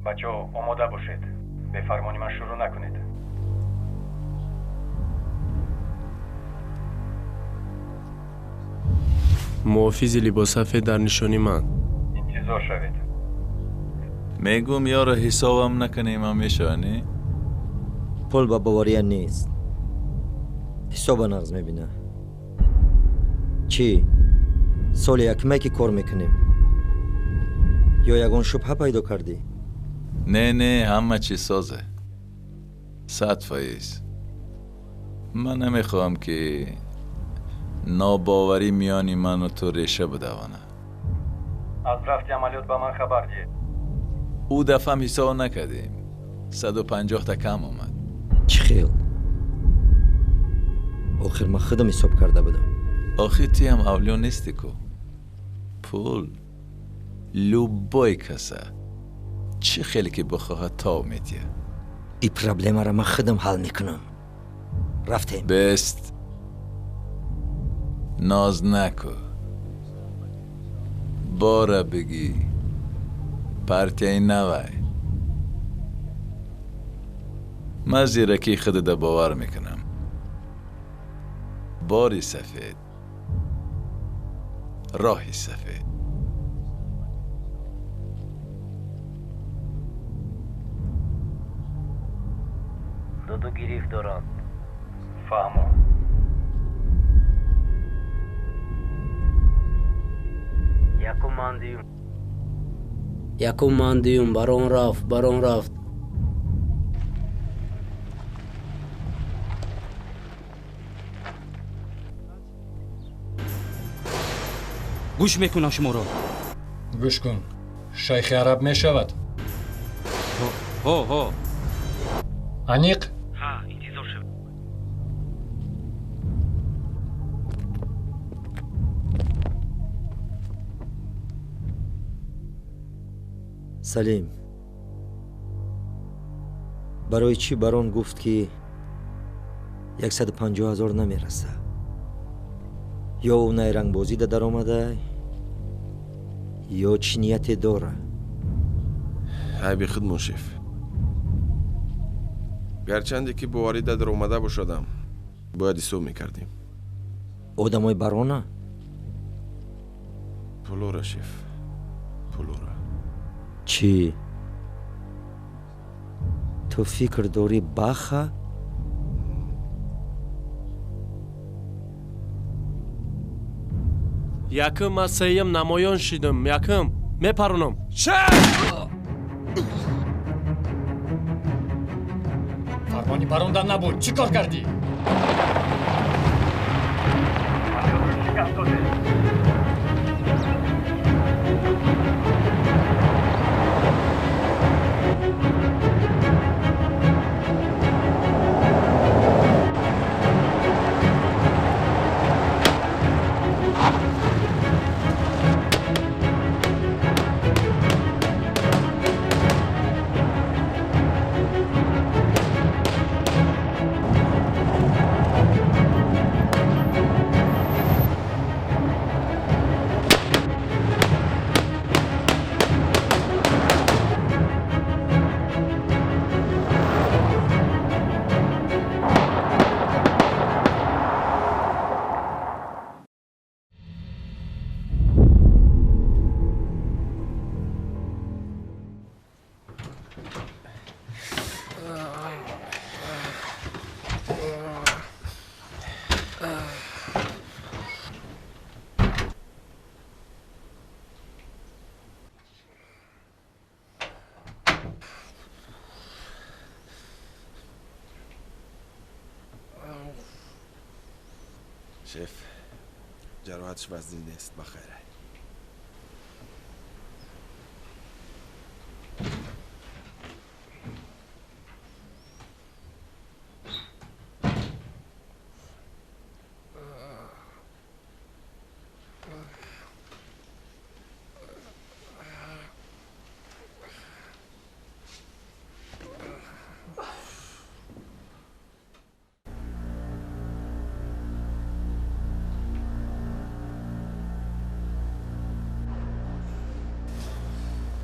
Бачаҳо, омода бошед. Бефармони ман шурӯъ накунед. Муҳофизи либосафед дар нишони ман. Интизор шавед. Мегум ёро ҳисобам накунем ҳам мешавад, не? Пул ба бовария нест. Ҳисоба нағз мебина. Чӣ? Соли якме ки кор мекунем? Ё ягон шубҳа пайдо кардӣ? Не, не, ҳама чиз созе. 100%. Ман намехоҳам ки нобоварӣ миёни ману ту реша бидавонад. Аз рафти амалиёт ба ман хабар диҳед. Ӯ дафъам ҳисоб накардем. 150 та кам омад. Чӣ хел? Охир ман худам ҳисоб карда будам. Охир ту ҳам авлиё нестӣ ку. Пул любой каса чӣ хеле ки бихоҳад тов медиҳад. Ин проблемаро ман худам ҳал мекунам. Рафтем. Бест. Ноз наку. Бора бигӣ. Партияи навай. Ман зиракии худада бовар мекунам. Бори сафед, роҳи сафед. Доду гирифт доранд. Фаҳмо. Якум ман дуюм, барон рафт, барон рафт. Гӯш мекунам шуморо. Гӯш кун. Шайхи араб мешавад? Ҳо, ҳо. Аниқ? Ҳа, интизор шавед. Салим, барои чӣ барон гуфт ки 150 000 намераса? Ё ӯ найрангбозида даромада, ё чӣ нияте дора? Айби худ, муншиф. Гарчанде ки боварида даромада бошадам, бояд ҳисоб мекардем. Одамои барона? Пулора, шеф, пулора. Чӣ? Ту фикр дорӣ баха? Якум ман сеюм намоён шидам. Якум мепаронам. Фармони барондан набуд. Чӣ кор кардӣ? Шеф, ҷароҳатш вазнин нест, ба хайр.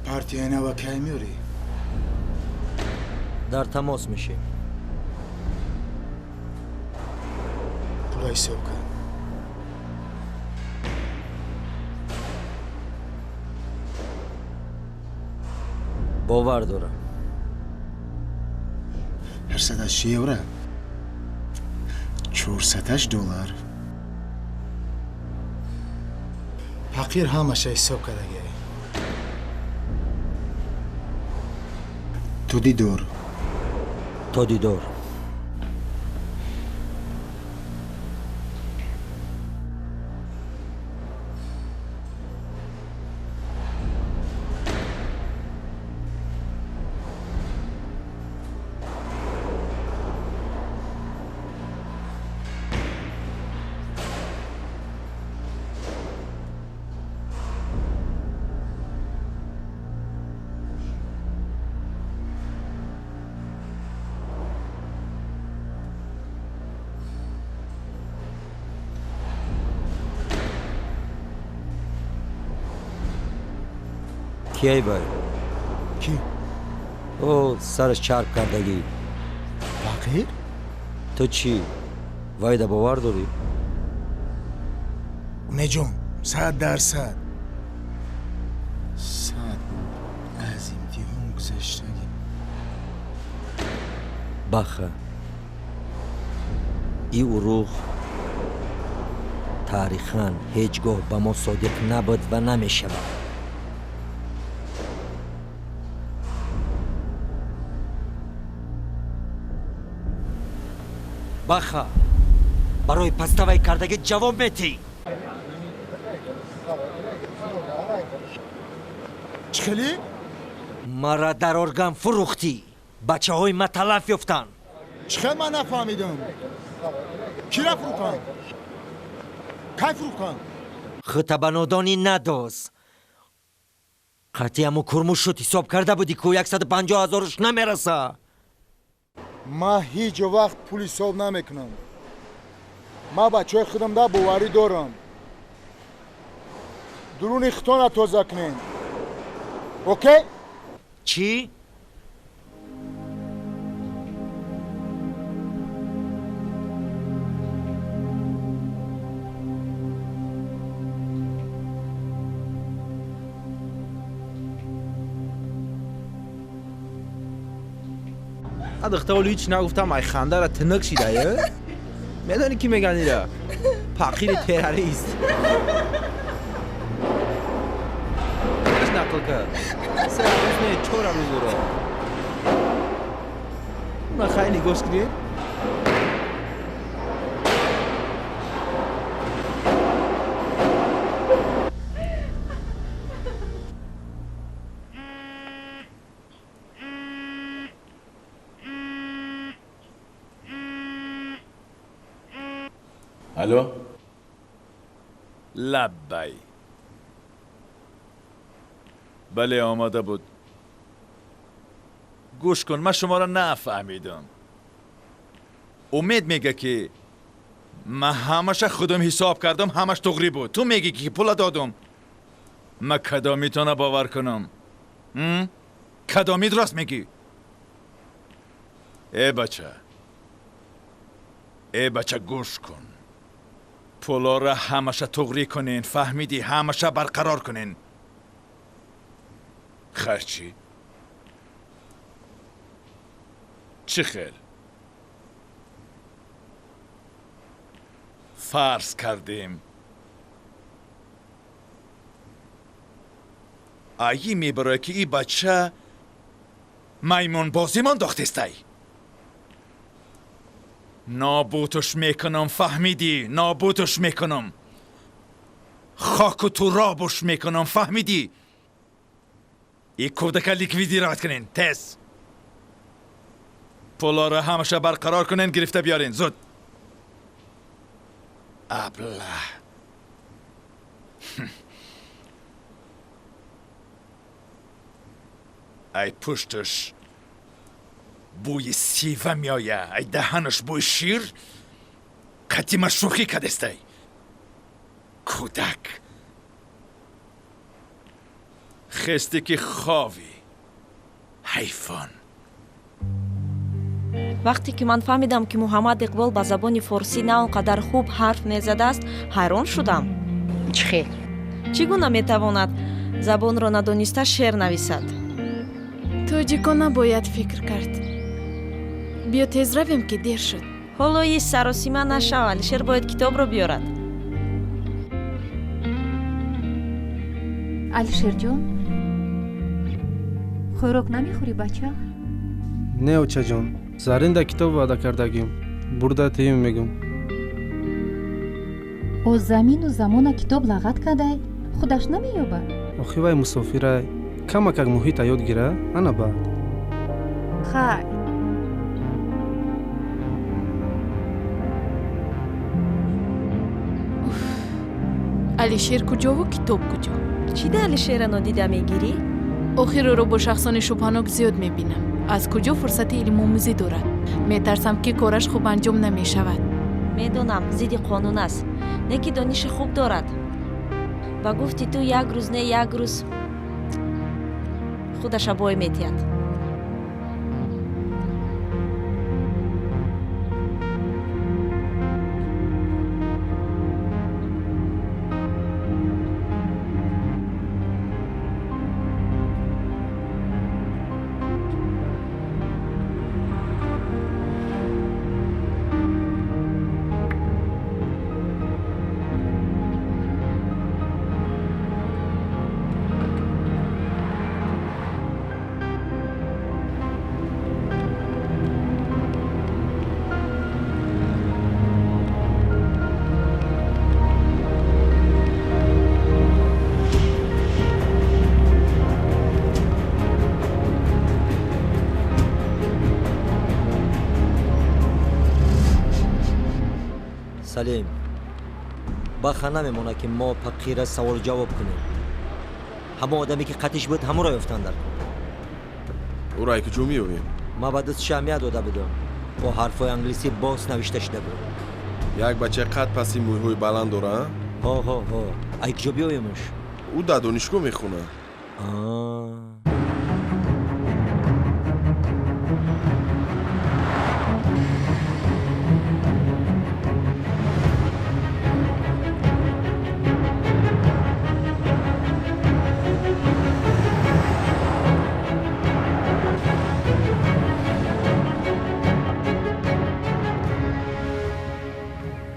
Партияи нава кай меёрӣ? Дар тамос мешем. Пула ҳисоб кун. Бовар дорам. 808 евро, 408 доллар. Фақир ҳамаша ҳисоб кардагӣ. То дидор. То дидор. Кияй бай? Ки? О, сараш чарб кардагӣ. Фақир? Ту чӣ? Вайда бовар дорӣ? Умедҷон, 100%. 100 аз имтиҳон гузаштагӣ. Баха. И уруғ таърихан ҳеҷ гоҳ ба мо содиқ набуд ва намешавад. Баха, барои паставай кардагӣ ҷавоб метӣ. Чӣ хелӣ? Мара дар орган фурӯхтӣ. Бачаҳои ма талаф ёфтанд. Чӣ хел ман нафаҳмидам? Кира фурӯхтанд? Кай фурӯхтанд? Хута ба нодонӣ надоз. Қатъи ҳамо курмушуд ҳисоб карда будӣ, ку 150 ҳазорш намераса. Ман ҳеҷ вақт пул ҳисоб намекунам. Ман бачаҳои худамда боварӣ дорам. Дуруни хитона тоза кунем. Окей? Чӣ? Духтаолу ҳеч нагуфтам, ай хандара тинук шидае. Медонӣ ки меган ира? Фақири террорист. Ш нақл кард. 3 рӯз не, 4 рӯз уро. Уна хай нигоҳ кунед. Алло? Лаббай. Бале, омода буд. Гӯш кун, ман шуморо нафаҳмидам. Умед мега ки ман ҳамаша худам ҳисоб кардам, ҳамаш туғрӣ буд. Ту мегӣ ки пула додум. Ман кадомитона бовар кунам? Кадомит рост мегӣ? Э бача. Э бача, гӯш кун. Пулора ҳамаша туғрӣ кунен, фаҳмидӣ? Ҳамаша барқарор кунен. Харчи? Чӣ хел? Фарз кардем. Айӣ мебарояд ки и бача маймунбозимон дохтестай. Нобудаш мекунам, фаҳмидӣ? Нобудаш мекунам. Хоку туробуш мекунам, фаҳмидӣ? И кӯдака ликвидировать кунен, тез. Пулоро ҳамаша барқарор кунен, гирифта биёрен, зуд. Аблаҳ. Ай пушташ бӯи сива меоя, ай даҳанаш бӯи шир, қатима шӯхӣ кадестай. Кӯдак. Хесте ки ховӣ. Ҳайфон. Вақте ки ман фаҳмидам, ки Муҳаммад Иқбол ба забони форсӣ на он қадар хуб ҳарф мезадааст, ҳайрон шудам. Чӣ хел? Чӣ гуна метавонад забонро надониста шеър нависад? Тоҷикона бояд фикр кард. Биё тез равем, ки дер шуд. Ҳоло ис саросима нашав, Алишер бояд китобро биёрад. Алишерҷон, хӯрок намехӯрӣ, бача? Не, очаҷон, Заринда китоб ваъда кардагим, бурда тиим мегум. О замину замона китоб лағат кадай, худаш намеёбад. Охи вай мусофирай, камакак муҳита ёд гира, ана баъд. Хай. Алишер куҷову китоб куҷо? Чӣ да Алишера нодида мегирӣ? Охир ӯро бо шахсони шубҳанок зиёд мебинам. Аз куҷо фурсати илмомӯзӣ дорад? Метарсам, ки кораш хуб анҷом намешавад. Медонам, зидди қонун аст, не ки дониши хуб дорад. Ба гуфти ту, як рӯз не як рӯз худаша бой метиҳад. Салим, баха намемонад, ки мо пақира саволу ҷавоб кунем. Ҳамон одаме, ки қатиш буд, ҳамонро ёфтан дар кор. Ӯро ай куҷо меёбем? Ман ба дастша аҳамият дода будам. Бо ҳарфҳои англисӣ боз навишта шуда буд. Як бачаи қад паси мӯйҳои баланд дора? Ҳо, ҳо, ҳо. Ай куҷо биёемш? Ӯ дар донишгоҳ мехонад.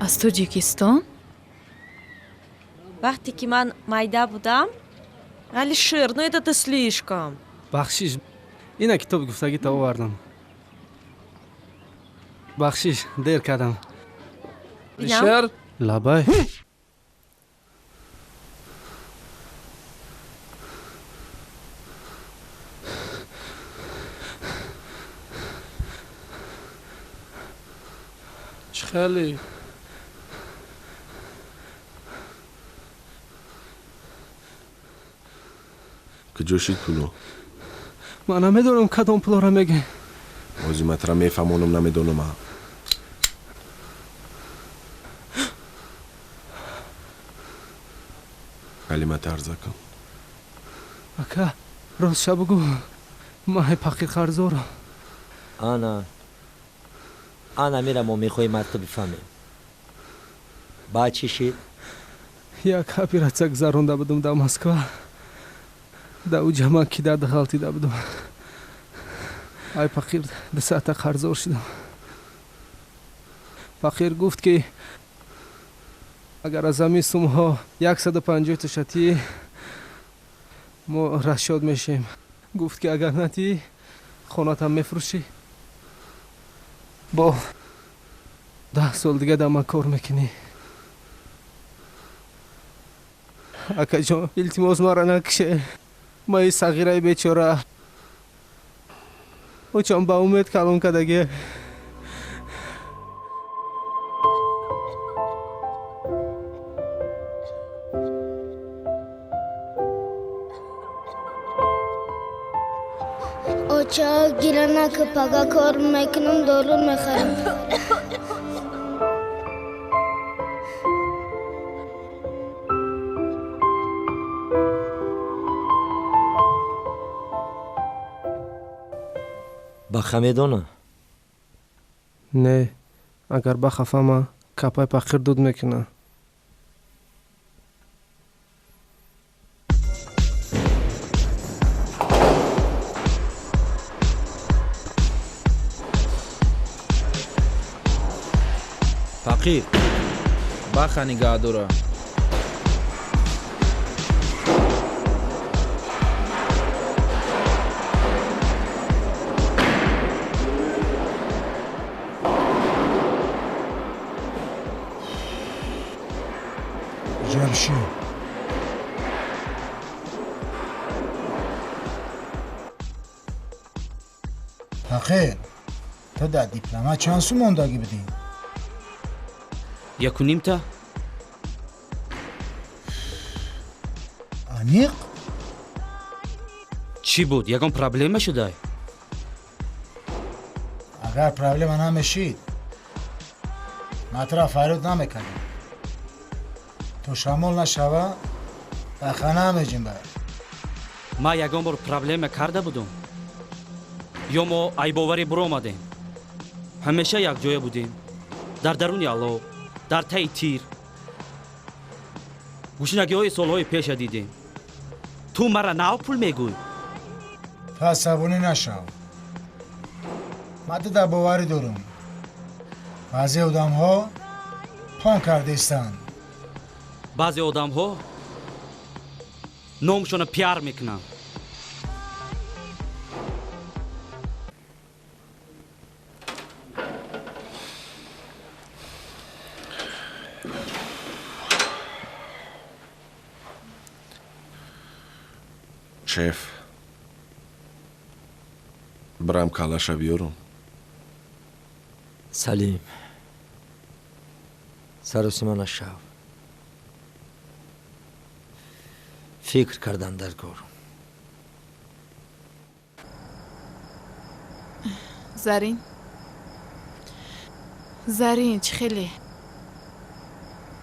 Аз Тоҷикистон? Вақте ки ман майда будам, Алишер, ну это ты слишком. Бахшиш, ина китоби гуфтагита овардам. Бахшиш, дер кардам. Алишер? Лабай. Чӣ хеле? Куҷо шид пуло? Ман намедонам, кадом пулоро мегӯ. Ози матра мефаҳмонам, намедонама. Калима тарза кун. Ака, ростша бугӯ, ман пақир қарздорам. Ана ана мира, мо мехоҳем аз ту бифаҳмем. Баъд чӣ шид? Як оператсия гузаронда будам дар Москва. Да уҷа ман ки дард ғалтида будам. Ай пақир 2 саата қарздор шудам. Пақир гуфт, ки агар аз ҳамин сумҳо 150 тушатӣ, мо расчёт мешем. Гуфт, ки агар натӣ, хонатам мефурӯшӣ, бо 10 сол дига дар ман кор мекунӣ. Акаҷон, илтимос, маро накише. Маи сағираи бечора, очам ба умед калон кардагӣ. Оча, гира нака, пага кор мекунам, дору мехарам. Баха медона, Не, агар бахафама, капай пақир дуд мекуна. Фақир, баха нигаҳ дора. Ҷамшид. Фақир, ту дар дипломат чанд сум мондагӣ будӣ? Якунимта. Аниқ? Чӣ буд? Ягон проблема шудай? Агар проблема намешид, ман тура фарёд намекардам. То шамол нашава, дар хона меҷунбад. Ман ягон бор проблема карда будум? Ё мо айбоварӣ буромадем? Ҳамеша якҷоя будем. Дар даруни алов, дар таи тир. Гушнагиҳои солҳои пеша дидем. Ту мара нав пул мегӯй? Ту асабонӣ нашав. Ман ту дар боварӣ дорам. Баъзе одамҳо пон кардаистанд. Баъзе одамҳо номшона пиар мекунанд. Шеф, брам калаша биёрум. Салим, саросима нашав. Фикр кардан дар кор. Зарин, Зарин, чӣ хеле?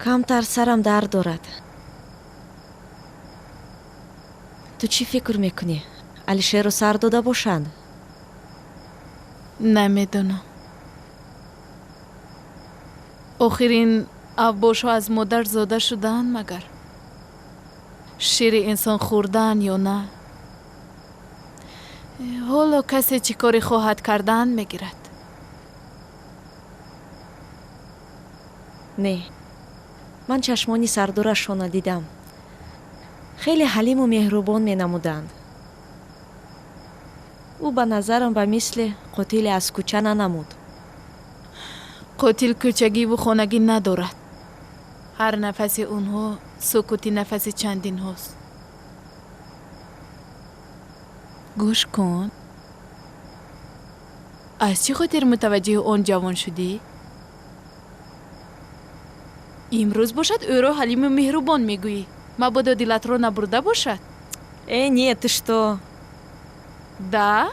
Камтар сарам дард дорад. Ту чӣ фикр мекунӣ? Алишерро сар дода бошанд? Намедонам. Охирин авбошҳо аз модар зода шудаанд магар? Шири инсон хӯрдаанд ё на? Ҳоло касе чӣ коре хоҳад кардан мегирад. Не, ман чашмони сардорашонро дидам. Хеле ҳалиму меҳрубон менамуданд. Ӯ ба назарам ба мисли қотиле аз кӯча нанамуд. Қотил кӯчагиву хонагӣ надорад. Ҳар нафаси онҳо сукути нафаси чандинҳост. Гӯш кун. Аз чӣ хотир мутаваҷҷиҳи он ҷавон шудӣ? Имрӯз бошад ӯро ҳалиму меҳрубон мегӯӣ. Мабодо дилатро набурда бошад? Э, нет, ты что? Да?